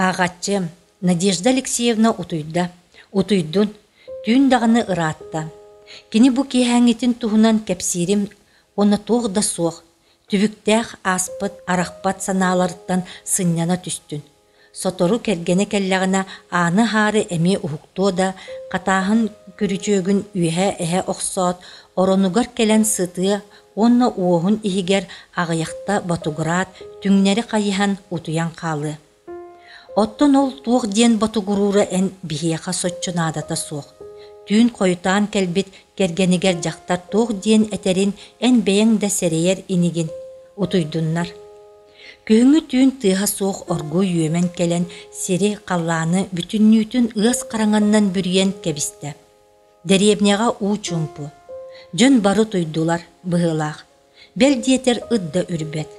Ааҕааччыам, Надежда Алексеевна утуйда. Утуйдун, түүн даҕаны ыраатта. Кини бу киэһээҥҥитин туһунан кэпсиирим уонна туох да суох, түбүктээх ааспыт арахпат санааларыттан сынньана түстүн. Сотору кэргэнэ кэллэҕинэ ааны аһаары эмиэ уһуктуо да, хатааһын күрүчүөгүн үөһэ эһэ охсоот, оронугар кэлэн сытыа уонна уоһун иһигэр аҕыйахта ботугураат, түҥнэри хайыһан утуйан хаалыа. Оттон ол туох диэн ботугуруура эн биһиэхэ соччо наадата суох. Түүн хойутаан кэлбит кэргэнигэр дьахтар туох диэн этэрин эн бэйэҥ да сэрэйэр инигин, утуйдуннар. Күһүҥҥү түүн тыаһа суох оргууй үөмэн кэлэн сири, халлааны бүтүннүүтүн ыас хараҥаннан бүрүйэн кэбистэ. Дэриэбинэҕэ уу чуумпу. Дьон бары утуйдулар быһыылаах. Бэл диэтэр ыт да үрбэт.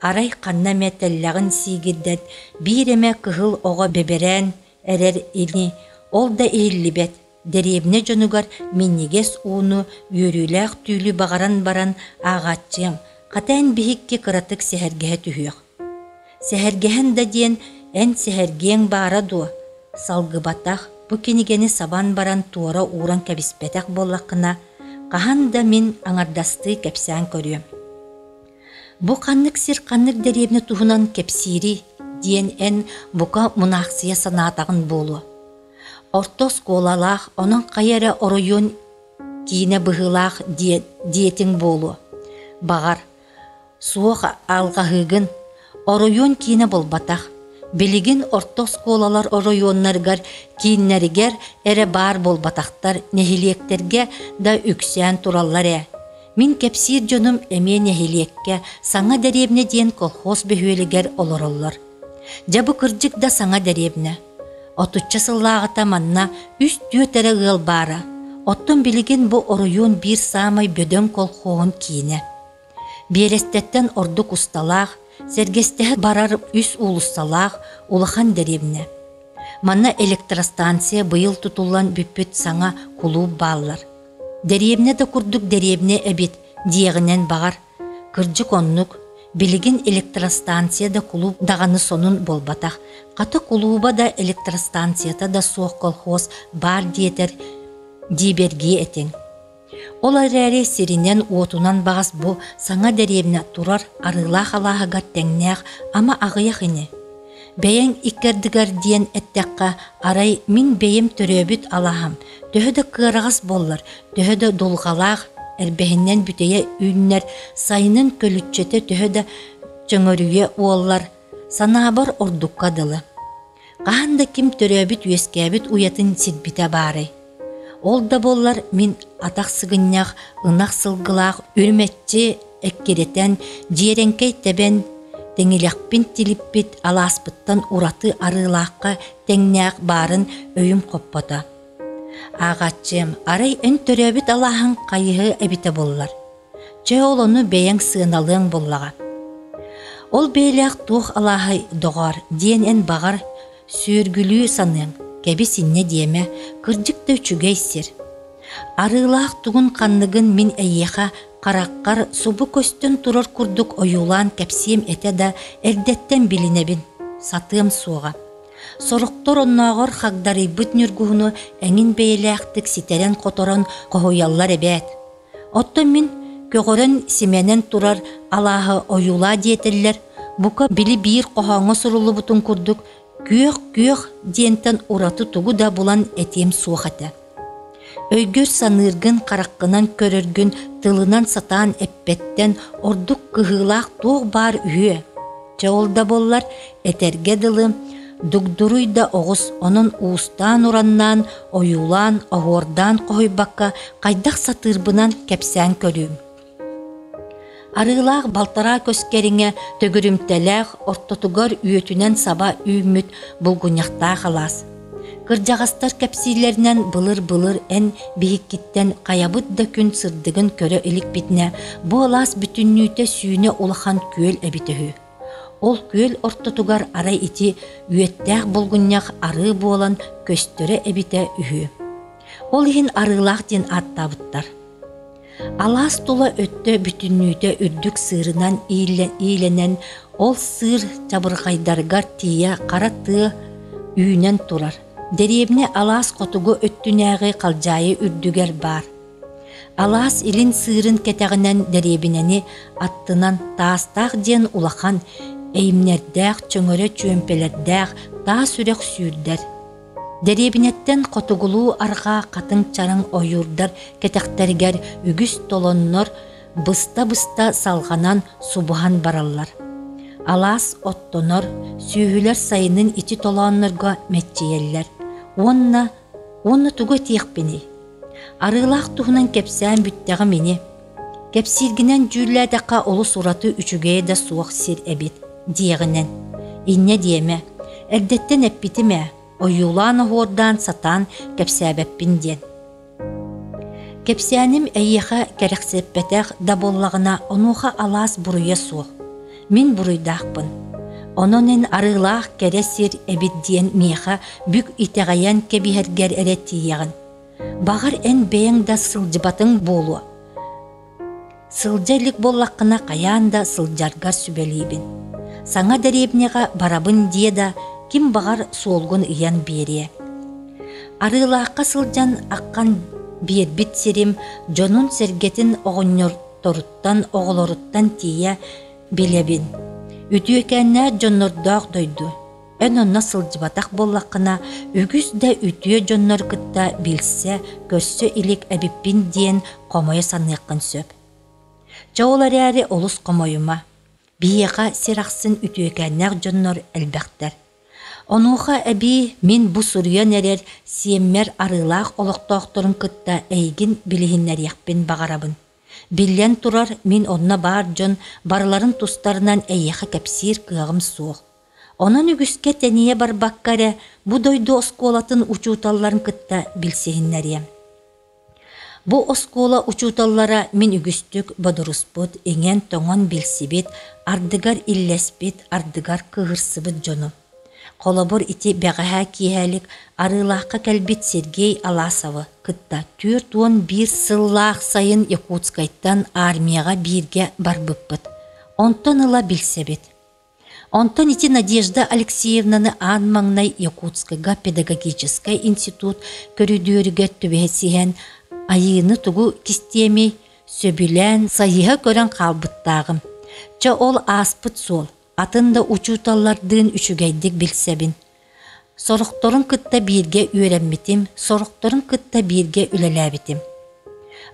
Арай ханна эмэ тэллэҕин сиигирдэн биир эмэ кыһыл оҕо бэбэрээн эрэр ини, ол да иһиллибэт. Дэриэбинэ дьонугар минньигэс ууну, үөрүүлээх түүлү баҕаран баран ааҕааччыам, хата эн биһикки кыратык сэһэргэһэ түһүөх. Сэһэргэһэн да диэн эн сэһэргиэҥ баара дуо? Салгыбатах, бу кинигэни сабан баран туора ууран кэбиспэтэх буоллаххына, хаһан да мин аҥардастыы кэпсээн көрүөм. Бу ханнык сир ханнык дэриэбинэ туһунан кэпсиирий диэн эн бука мунаахсыйа санаатаҕын буолуо. Орто оскуолалаах, онон хайа эрэ оройуон киинэ быһыылаах диэтиҥ буолуо. Баҕар, суох алҕаһыыгын, оройуон киинэ буолбатах. Билигин орто оскуолалар оройуоннарыгар кииннэригэр эрэ баар буолбатахтар, нэһилиэктэргэ да үксээн тураллар ээ. Мин кэпсиир дьонум эмиэ нэһилиэккэ Саҥа дэриэбинэ диэн колхоз бөһүөлэгэр олороллор. Дьэ бу кырдьык да саҥа дэриэбинэ. Отучча сыллааҕыта манна үс-түөрт эрэ ыал баара. Оттон билигин бу оройуон биир саамай бөдөҥ колхоһун киинэ. Биэрэстэттэн ордук усталаах, сэргэстэһэ барар үс уулуссалаах улахан дэриэбинэ. Манна электростанция быйыл тутуллан бүппүт саҥа кулууп бааллар. Дэриэбинэ да курдук дэриэбинэ эбит диэҕинэн баҕар, кырдьык оннук, билигин электростанция да кулууп даҕаны сонун буолбатах, хата кулууба да электростанцията да суох колхоз баар диэтэр дьиибэргиэ этиҥ. Ол эрээри сиринэн-уотунан баҕас бу саҥа дэриэбинэ турар Арыылаах алааһыгар тэҥнээх ама аҕыйах ини. Бэйэҥ иккэрдигэр диэн эттэххэ, арай мин бэйэм төрөөбүт алааһым төһө да кыараҕас буоллар, төһө да дулҕалаах, эрбэһинэн бүтэйэ үүннэр, сайынын көлүччэтэ төһө да чөҥөрүйэ уоллар, санаабар ордукка дылы. Хаһан да ким төрөөбүт-үөскээбит уйатын сирбитэ баарай. Ол да буоллар мин атах сыгынньах, ынах сылгылаах үрүмэччи эккирэтэн, дьиэрэҥкэй тэбэн, тэҥилэхпин тилиппит алааспыттан ураты арыылаахха тэҥнээх баарын өйүм хоппото. Ааҕааччыам, арай эн төрөөбүт алааһыҥ хайыһы эбитэ буоллар. Чэ ол ону бэйэҥ сыаналыаҥ буоллаҕа. Ол бэйэлээх туох алааһай, доҕоор, диэн эн баҕар сүөргүлүү саныаҥ, кэбис инньэ диэмэ, кырдьык да үчүгэй сир. Арыылаах тугун-ханныгын мин эйиэхэ хараххар субу көстөн турар курдук ойуулаан кэпсиэм этэ да, эрдэттэн билинэбин, сатыам суоҕа. Сорохтор оннооҕор хагдарыйбыт ньургуһуну эҥин бэйэлээхтик ситэрэн-хоторон хоһуйаллар эбээт. Оттон мин көҕөрөн симэнэн турар алааһы ойуулаа диэтэллэр, бука били биир хоһооҥҥо суруллубутун курдук күөх-күөх диэнтэн ураты тугу да булан этиэм суох этэ. Өйгөр саныыргын, хараххынан көрөргүн тылынан сатаан эппэттэн ордук кыһыылаах туох баар үһүө? Чэ ол да буоллар, этэргэ дылы, дугдуруй да оҕус онон уустаан-ураннаан, ойуулаан, оһуордаан хоһуйбакка хайдах сатыырбынан кэпсээн көрүүм. Арыылаах балтараа көс кэриҥэ төгүрүмтэлээх, ортотугар үөтүнэн саба үүммүт булгунньахтаах алаас. Кырдьаҕастар кэпсииллэринэн былыр-былыр эн биһиккиттэн хайабыт да күн сырдыгын көрө иликпитинэ, бу алаас бүтүннүүтэ сүүнэ улахан күөл эбитэ үһү. Ол күөл ортотугар арай ити үөттээх булгунньах арыы буолан көстөрө эбитэ үһү. Ол иһин Арыылаах диэн ааттаабыттар. Алаас тула өттө бүтүннүүтэ үрдүк сыырынан иилэнэн, ол сыыр чабырҕайдарыгар тиийэ хара тыа үүнэн турар. Дэриэбинэ алаас хотугу өттүнээҕи халдьаайы үрдүгэр баар. Алаас илин сыырын кэтэҕинэн дэриэбинэни аттынан Таастаах диэн улахан, эйимнэрдээх, чөҥөрө чүөмпэлэрдээх таас үрэх сүүрдэр. Дэриэбинэттэн хотугулуу-арҕаа хатыҥ чараҥ ойуурдар кэтэхтэригэр үгүс толоннор быста-быста салҕанан субуһан бараллар. Алаас оттонор, сүөһүлэр сайынын ити толооннорго мэччийэллэр уонна уонна тугу этиэхпиний? Арыылаах туһунан кэпсээн бүттэҕим ини. Кэпсииргинэн дьүүллээтэххэ олус ураты үчүгэйэ да суох сир эбит, диэҕинэн. Инньэ диэмэ, эрдэттэн эппитим ээ, ойуулаан-оһуордаан сатаан кэпсээбэппин диэн. Кэпсээним эйиэхэ кэрэхсэппэтэх да буоллаҕына, онуоха алаас буруйа суох. Мин буруйдаахпын. Онон эн арыылаах кэрэ сир эбит диэн миэхэ бүк итэҕэйэн кэбиһэргэр эрэ тиийэҕин. Баҕар эн бэйэҥ да сылдьыбатыҥ буолуо. Сылдьа илик буоллаххына хайаан да сылдьаргар сүбэлиибин. Саҥа дэриэбинэҕэ барабын диэ да, ким баҕар суолгун ыйан биэриэ. Арыылаахха сылдьан аххан биэрбит сирим дьонун-сэргэтин оҕонньорторуттан, оҕолоруттан тиийэ билэбин. Үтүөкэннээх дьоннордоох дойду. Эн онно сылдьыбатах буоллаххына, үгүс да үтүө дьоннор кытта билсэ, көрсө илик эбиппин диэн хомойо саныаххын сөп. Чэ ол эрээри олус хомойума. Биһиэхэ сир ахсын үтүөкээннээх дьоннор элбэхтэр. Онуоха эбии мин бу суруйан эрэр сиэммэр арыылаах олохтоохторун кытта эйигин билиһиннэриэхпин баҕарабын. Биллэн турар, мин онно баар дьон барыларын тустарынан эйиэхэ кэпсиир кыаҕым суох. Онон үгүскэ тэнийэ барбакка эрэ бу дойду оскуолатын учууталларын кытта билсиһиннэриэм. Бу оскуола учууталлара мин үгүстүк бодоруспут, иҥэн-тоҥон билсибит, ардыгар иллэспит, ардыгар кыыһырсыбыт дьонум. Холобур, ити бэҕэһээ киэһэлик Арыылаахха кэлбит Сергей Аласовы кытта 41 сыллаах сайын Якутскайтан армияҕа бииргэ барбыппыт. Онтон ыла билсэбит. Онтон ити Надежда Алексеевнаны аан маҥнай Якутскайга педагогическай институт көрүдүөрүгэр түбэһисиһэн айыыны тугу кистиэмий, сөбүлээн, сайыһа көрөн хаалбыттааҕым. Чэ ол ааспыт суол, атын да учууталлардыын үчүгэйдик билсэбин. Сорохторун кытта бииргэ үөрэммитим, сорохторун кытта бииргэ үлэлээбитим.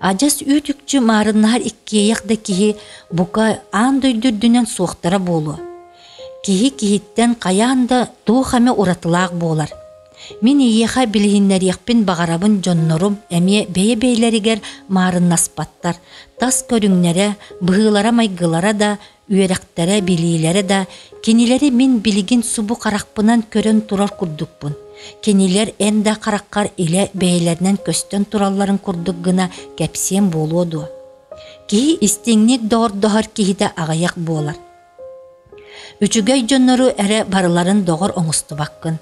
Адьас үүт-үкчү маарыннаһар иккиэйэх да киһи бука аан дойду үрдүнэн суохтара буолуо. Киһи киһиттэн хайаан да туох эмэ уратылаах буолар. Мин эйиэхэ билиһиннэриэхпин баҕарабын дьоннорум эмиэ бэйэ-бэйэлэригэр маарыннаспаттар, тас көрүҥнэрэ, быһыылара-майгылара да үөрэхтэрэ, билиилэрэ да кинилэри мин билигин субу харахпынан көрөн турар курдукпун. Кинилэр эн да хараххар илэ бэйэлэринэн көстөн туралларын курдук гына кэпсиэм буолуо дуо? Киһи истиҥник доҕордоһор киһитэ аҕыйах буолар. Үчүгэй дьоннору эрэ барыларын доҕор оҥостубаккын.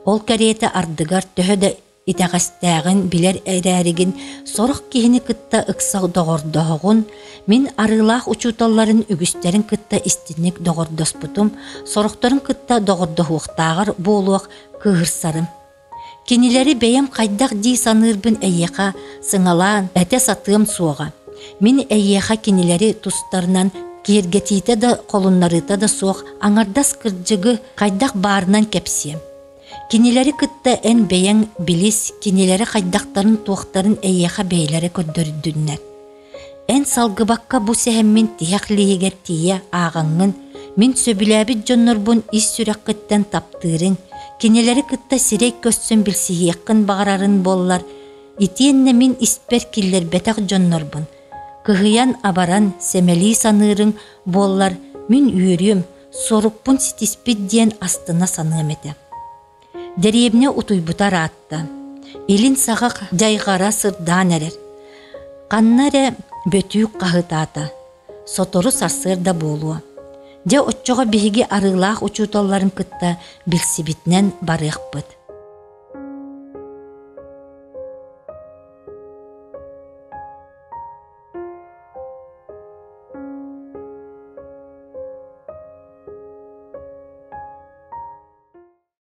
Ол кэриэтэ ардыгар төһө да итэҕэстээҕин билэр эрээригин сорох киһини кытта ыкса доҕордоһоҕун, мин арыылаах учууталларын үгүстэрин кытта истинник доҕордоспутум, сорохторун кытта доҕордоһуохтааҕар буолуох кыыһырсарым. Кинилэри бэйэм хайдах дии саныырбын эйиэхэ сыҥалаан этэ сатыам суоҕа. Мин эйиэхэ кинилэри тустарынан киэргэтиитэ да холуннарыыта да суох аҥардас кырдьыгы хайдах баарынан кэпсиэм. Кинилэри кытта эн бэйэҥ билис, кинилэри хайдахтарын-туохтарын эйиэхэ бэйэлэрэ көрдөрдүннэр. Эн салгыбакка бу сэһэммин тиһэх лииһигэр тиийэ ааҕаҥҥын, мин сөбүлээбит дьоннорбун ис сүрэххиттэн таптыырыҥ, кинилэри кытта сирэй көрсөн билсиһиэххин баҕарарын буоллар, итиэннэ мин испэр киллэрбэтэх дьоннорбун, кыһыйан-абаран, сэмэлии саныырыҥ буоллар, мин үөрүөм, Сорукпун ситиспит диэн астына саныам этэ. Дэриэбинэ утуйбута ыраатта. Илин саҕах дьайҕара сырдаан эрэр. Ханна эрэ бөтүүк хаһытаата. Сотору сарсыарда буолуо. Дьэ оччоҕо биһиги арыылаах учууталларын кытта билсибитинэн барыахпыт.